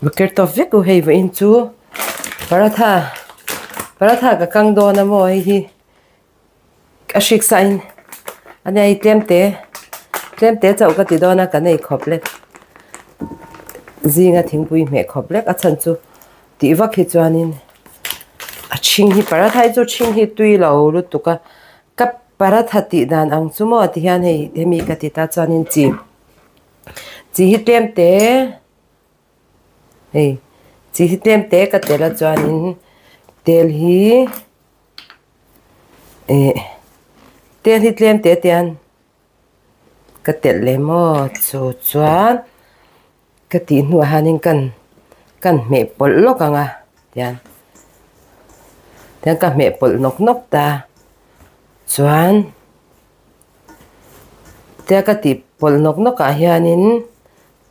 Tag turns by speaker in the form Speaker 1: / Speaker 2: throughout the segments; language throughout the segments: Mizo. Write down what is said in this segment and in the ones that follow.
Speaker 1: Va ker tawp vek u hei vawiin chu paratha paratha ka kang dawn a maw hei hi a hrik sa in a nia hei tlem te tlem te chauh ka ti dawn a kan ei khawp lek zinga thingpui hmeh khawp lek a chhan chu tih vak hi chuanin a chhing hi paratha hi chu chhing hi tui lo lutuk a ka paratha tih dan ang chu maw tihian hei hemi ka ti ta chuanin chi chi hi tlem te. Hei chi hi tlem te ka tel a chuanin tel hi eh tel hi tlem te tian ka telh leh maw chu chuan ka tih hnuah hianin kan kan hmeh pawlh lawk ang a tian tian ka hmeh pawlh nawk nawk ta chuan. Tia ka tih pawlh nawk nawk ah hianin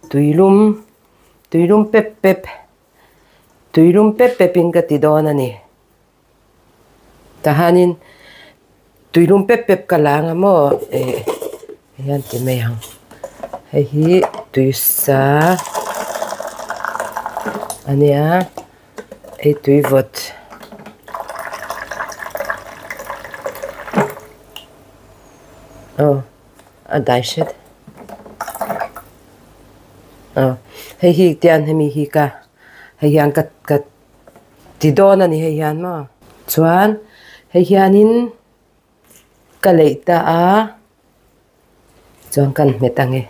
Speaker 1: tuilum tuilum pep pep tuilum pep pep in ka ti dawn a ni. Tah hianin tuilum pep pep ka la anga maw eh hian ti mai ang hei hi tuisa a nia hei tui vawt. Aw a dai hret aw hei hi tian hemi hi ka hei hian ka ka ti dawn a ni hei hian maw chuan hei hianin ka leih ta a chuan kan hmet ang e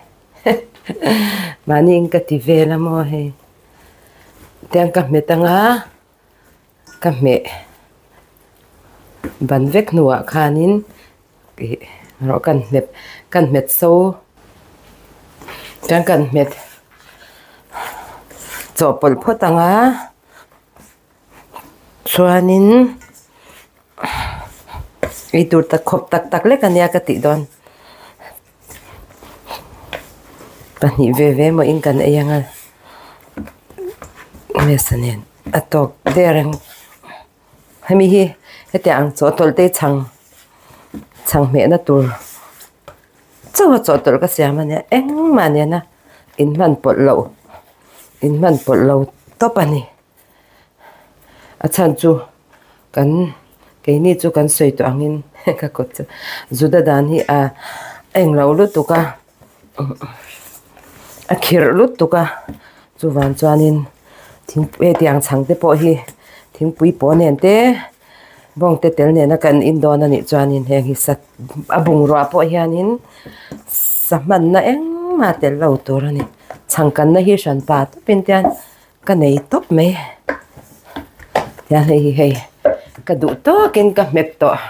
Speaker 1: mahni in ka ti vel a maw hei tiang ka hmet ang a. Ka hmeh ban vek hnuah khanin ih rawh kan hmet kan hmet so chuan kan hmet chawhpawlh phawt ang a chuanin eitur tak khawp tak tak lek ania ka tih dawn pahnih ve ve emaw in kan ei ang a mesa nen. A tawk der ang hemi hi hetiang ang chawhtawlh te chhang chhang hmehna tur chauha chawhtawlh ka siam a nia engmah nena inhman pawlh loh inhman pawlh lo tawp a ni a chhan chu kan keini chu kan sawi tawh angin ka kut chu juda dan hi a englo lutuk a. A khirh lutuk a chuvang chuanin thingpui hetiang chhang te pawh hi thingpui paw nen te bawng te tel nena kan in dawn a nih chuanin heng hi sat a bungrua pawh hianin sa hmanna engmah tel lo tur a ni chhang kanna hi hran pa tawpin tian ka nei tawp mai tian hei hi hei ka duh tawkin ka hmet tawh.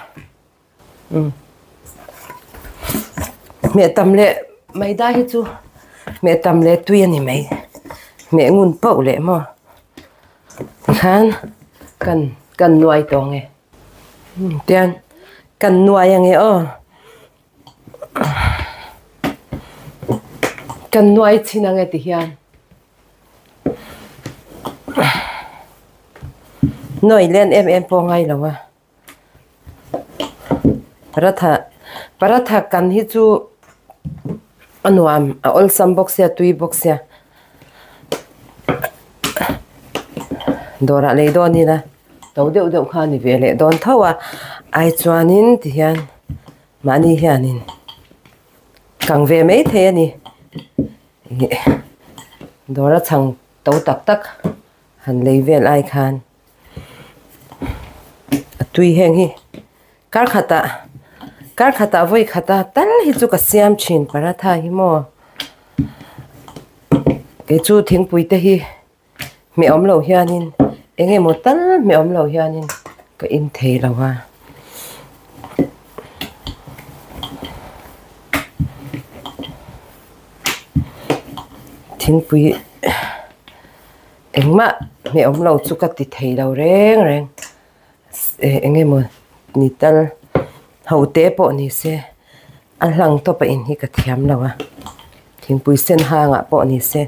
Speaker 1: Hmeh tam leh maida hi chu hmeh tam leh tui a ni mai hmeh ngun pauh leh maw tikhan kan kan nuai tawh ang e tian kan nuai ang e aw kan nuai chhin ang e tihian. Nuai lian em em pawh a ngai lo a. Paratha paratha kan hi chu a nuam a awlsam bawk sia tui bawk sia dawrah lei dawn ila to deuh deuh kha a ni ve leh dawn tho a ai chuanin tihian mahni hianin kang ve mai thei a ni ih dawra chhang to tak tak han lei vel ai khan. A tui heng hi kar khatah kar khatah vawi khata tal hi chu ka siam thin paratha hi maw kei chu thingpui te hi hmeh awm lo hianin eng emaw tal hmeh awm lo hianin ka in thei lo a. Thingpui. Engmah hmeh awm lo chu ka ti thei lo reng reng eh eng emaw ni tal ho te pawh ni se a hlang tawp a in hi ka thiam lo a thingpui sen hangah pawh ni se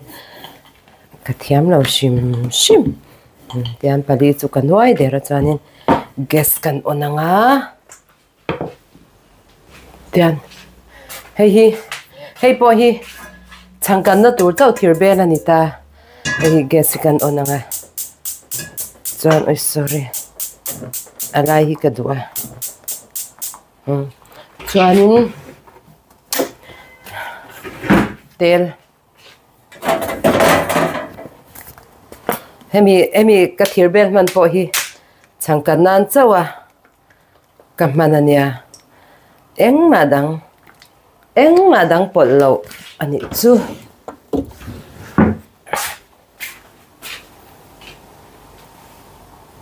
Speaker 1: ka thiam lo hrim hrim tian pali chu ka nuai der a chuanin gas kan on ang a. Tian hei hi hei pawh hi. Chhangkanna tur chauh thir bel a ni ta. Hei hi gas hi kan on ang a. Chuan oi sorry a lai hi ka duh a. Chuanin tel hemi hemi ka thir bel hman pawh hi chhangkan nan chauh a ka hman a nia engmah dang engmah dang pawlh loh a nih chu.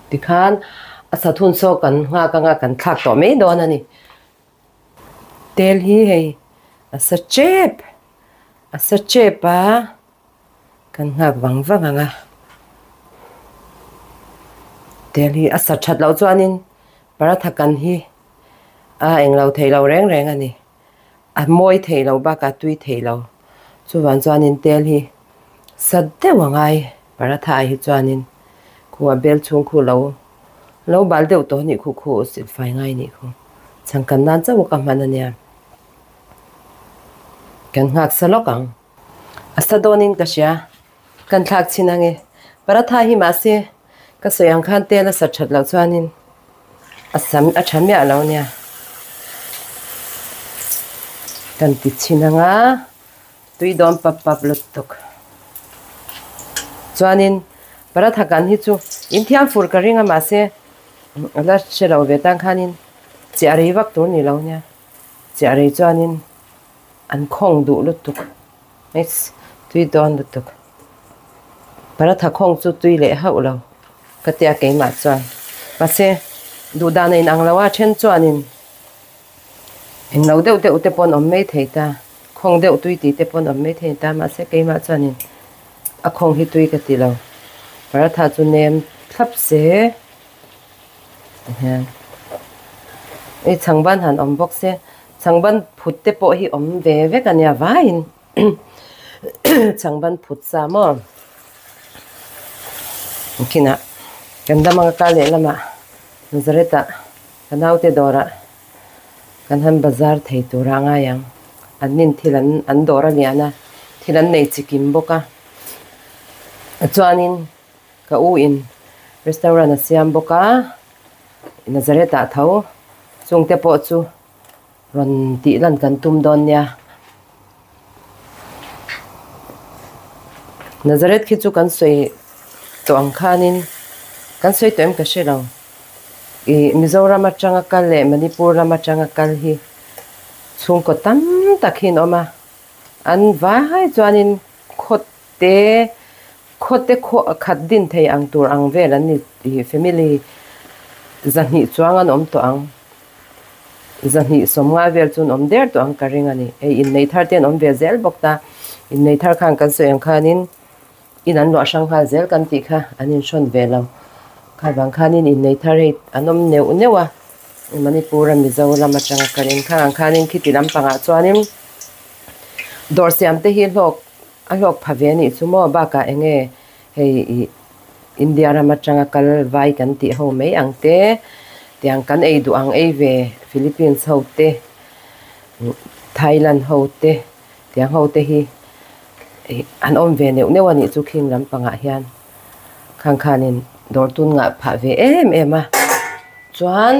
Speaker 1: Tikhan a sa thun saw kan nghak anga kan thlak tawh mai dawn a ni. Tel hi hei a sa chep a sa chep a kan nghak vang vang ang a. Tel hi a sa that loh chuanin paratha kan hi a englo thei lo reng reng a ni. A mawi thei lo bakah tui thei lo. Chuvang chuanin tel hi sa deuh a ngai paratha ah hi chuanin khuh a bel chhung khu lo lo bal deuh tawh anih khu khu silfai ngai anih khu. Chhangkan nan chauh ka hman ania. Kan nghak sa lawk ang. A sa dawnin ka hria. Kan thlak chhin ange. Paratha hi mahse ka sawi ang khan tel a sa that loh chuanin a sam a tha miah lo nia. Kan ti chhin anga tui dawn pap pap lutuk. Chuanin paratha kan hi chu inthiam fur ka ring a mahse a la hre lo ve tan khanin chiah rei vak tur ni lo nia. Chiah rei chuanin an khawng duh lutuk. Eiss tui dawn lutuk. Paratha khawng chu tui leh hauh lo ka tia keimah chuan. Mahse duh dan a inang lo a then chuanin eng lo deuh deuh te pawn awm mai thei ta khawng deuh tui tih te pawn awm mai thei ta mahse keimah chuanin a khawng hi tui ka ti lo. Paratha chu nem thlap se tihian ei chhangban han awm bawk se chhangban phut te pawh hi awm ve vek a nia vaiin chhangban phut sa maw khinah kan dam anga kal leh lamah Nazareth ah ka naute dawrah kan han bazar thei tur a ngai ang an nin thil an an dawr a lian a thil an nei chikim bawk a chuanin. Ka u in restaurant a siam bawk a, Nazareth ah tho chungte pawh chu rawn tih lan kan tum dawn nia. Nazareth khi chu kan sawi tawh ang khanin kan sawi tawh em ka hre lo. Ih Mizoram atanga kal leh Manipur lam atanga kal hi chhungkaw tam tak hi an awm a, an vai chuanin khaw te khawte khaw khat din thei ang tur ang vel an ni tih family zahnih chuang an awm tawh ang zahnih sawmnga vel chu an awm der tawh ang ka ring a ni hei innei thar te an awm ve zel bawk ta innei thar khan kan sawi ang khanin in an luah hrang nghal zel kan tih kha an inhrawn ve lo kha vang khanin innei thar hei an awm neuh neuh a Manipur a Mizoram atanga ka ring khang ang khanin khiti lampangah chuanin dawr siam te hi hlawk A hlawk pha ve anih chu maw bakah eng nge hei ih India ram atanga kal vai kan tih ho mai ang te tiang kan ei duh ang ei ve Philippines ho te Thailand ho te tiang ho te hi ih an awm ve neuh neuh anih chu khing lampangah hian khang khanin dawr tun ngah phah ve em em a chuan.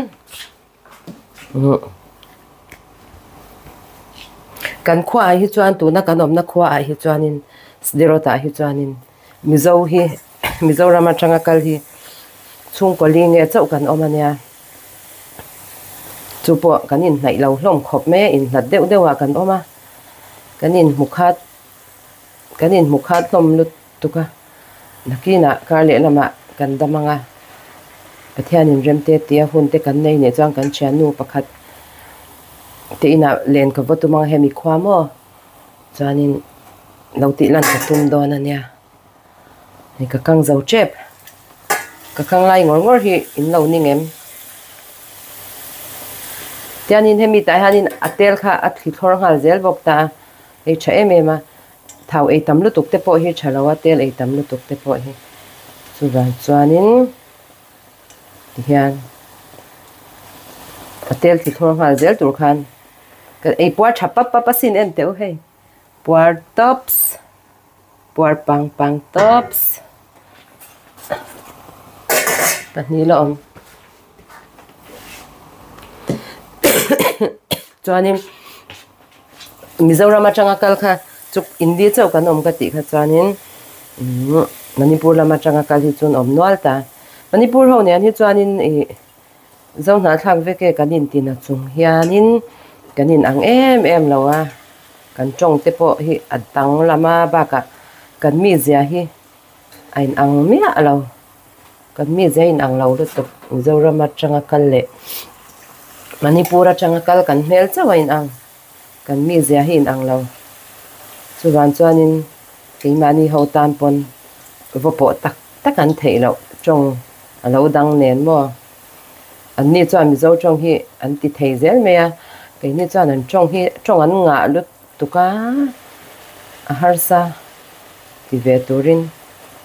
Speaker 1: Kan khuaah hi chuan tuna kan awmna khuaah hi chuanin Sderot ah hi chuanin Mizo hi Mizoram atanga kal hi chhungkaw li nge chauh kan awm ania chu pawh kan inhnaih lo hlawm khawp mai a inhlat deuh deuh ah kan awm a kan inhmu khat kan inhmu khat hlawm lutuk a. Nakinah kar leh lamah kan dam ang a, Pathianin remte tia hun te kan nei nih chuan kan thiannu pakhat te inah len ka va tum ang a, hemi khua maw chuanin lo tih lan ka tum dawn a nia. Hei ka kang zo tep, ka kang lai ngawr ngawr hi in lo ning em? Tianin hemi tah hianin a tel kha a thli thlawr nghal zel bawk ta a, hei tha em em a. Thau ei tam lutuk te pawh hi tha lo a, tel ei tam lutuk te pawh hi. Chuvang chuanin tihian a tel thli thlawr nghal zel tur khan ka ei puar tha pap pap asin en teh u hei. Puar tops puar pang pang tops pahnih la awm chuanin Mizoram atanga kal kha chu India chauh kan awm ka tih kha chuanin umm Manipur lam atanga kal hi chu an awm nual ta Manipur ho nen hi chuanin ih Zohnahthlak vek e kan intina chung hianin kan inang em em lo a kan tawng te pawh hi a danglam a bakah kan mizia hi a inang miah lo kan mizia a inang lo lutuk Mizoram atanga kal leh Manipur atanga kal kan hmel chauh a inang kan mizia hi inang lo chuvang chuanin keimahni ho tan pawn va pawh tak tak an theih loh tawng a lo dang nen maw? An ni chuan Mizo tawng hi an ti thei zel mai a, keini chuan an tawng hi tawng an ngah lutuk a, a harsa ti ve turin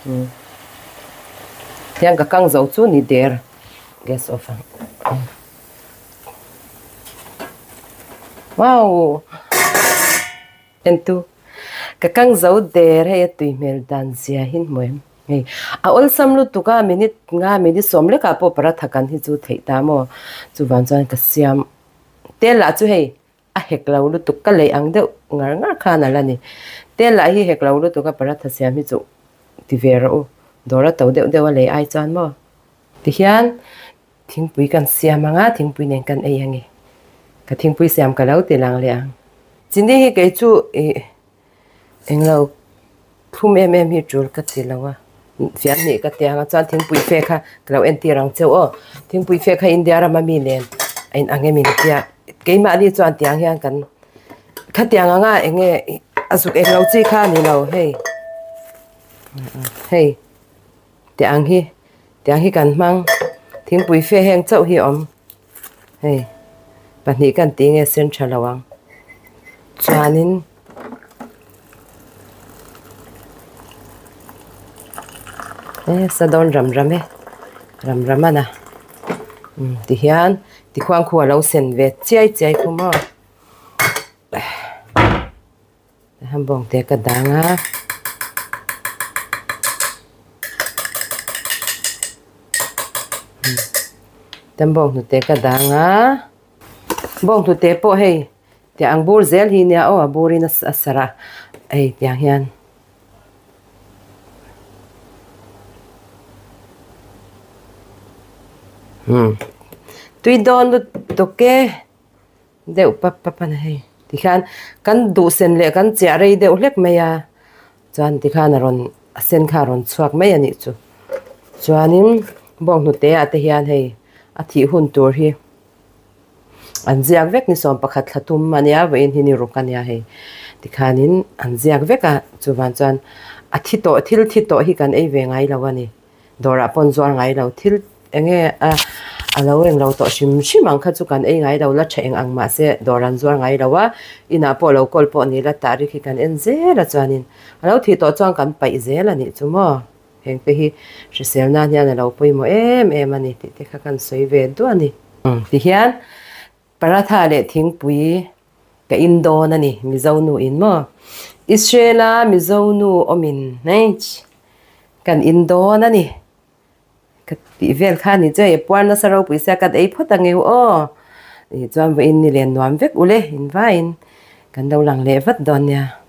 Speaker 1: umm hian ka kang zo chu ni der gas off ang wow! Entu, ka kang zo der hei a tui hmel dan zia hi hmu em? Hei, a awlsam lutuk a, minute nga minute sawm lekah pawh paratha kan hi chu theih ta maw? Chuvang chuan ka siam tel lah chu hei a hek lo lutuk ka lei ang deuh ngar ngar khan a la ni. Tel lah hi hek lo lutuk a paratha siam hi chu ti ve rawh u, dawr a to deuh deuh a lei ai chuan maw? Tihian Thingpui kan siam ang a, thingpui nen kan ei ang e. Ka thingpui siam ka lo ti lang leh ang. Chini hi kei chu ih englo thlum em em hi tul ka ti lo a, fian hnih ka ti ang a chuan thingpui fe kha ka lo entir ang cheu aw. Thingpui fe kha India rama mi nen a inang em in tia keimahni chuan tiang hian kan khatiang anga enge a zuk englo chi kha a ni lo hei hei. Tiang hi tiang hi kan hmang thingpui fe heng chauh hi a awm hei pahnih kan tih nge sen tha lo ang chuanin e sa dawn ram ram e ram ram a na umm tihian tikhuang khu a lo sen ve chiai chiai khu maw. Hambawng te ka dang a. Tam bawng hnute ka dang a. Bawng hnute pawh hei tiang ang bur zel hi nia aw a burin a sarh a hei tiang hian. Tui dawn lutuk e. Deuh pap pap a ni hei tikhian kan duh sen leh kan chiah rei deuh hlek mai a chuan tikhan a rawn a sen kha a rawn chhuak mai a nih chu chuanin bawng hnute ah te hian hei a thih hun tur hi an ziak vek ni sawm pakhat thla tum a nia vawiin hi ni ruk a nia hei tikhanin an ziak vek a chuvang chuan a thi tawh thil thi tawh hi kan ei ve ngai lo a ni. Dawrah pawn zuar ngai lo thil eng nge a a lo eng lo tawh hrim hrim ang kha chu kan ei ngai lo la tha eng ang mahse dawr an zuar ngai lo a inah pawh lo kawl pawh ni la tarik hi kan en zel a chuanin a lo thih tawh chuan kan paih zel a nih chu maw heng te hi hrisel nan hian a lo pawimawh em em a ni tih te kha kan sawi ve duah a ni. Tihian Paratha leh thingpui ka in dawn a ni, Mizo nu in maw? Israel-a Mizo nu awmin hmeichhe kan in dawn a ni. Ka tih vel kha ni chu hei puar nasa ropui sia kan ei phawt ang eu aw. Chuan vawiin ni len nuam vek ule in vaiin kan lo lang leh vat dawn nia.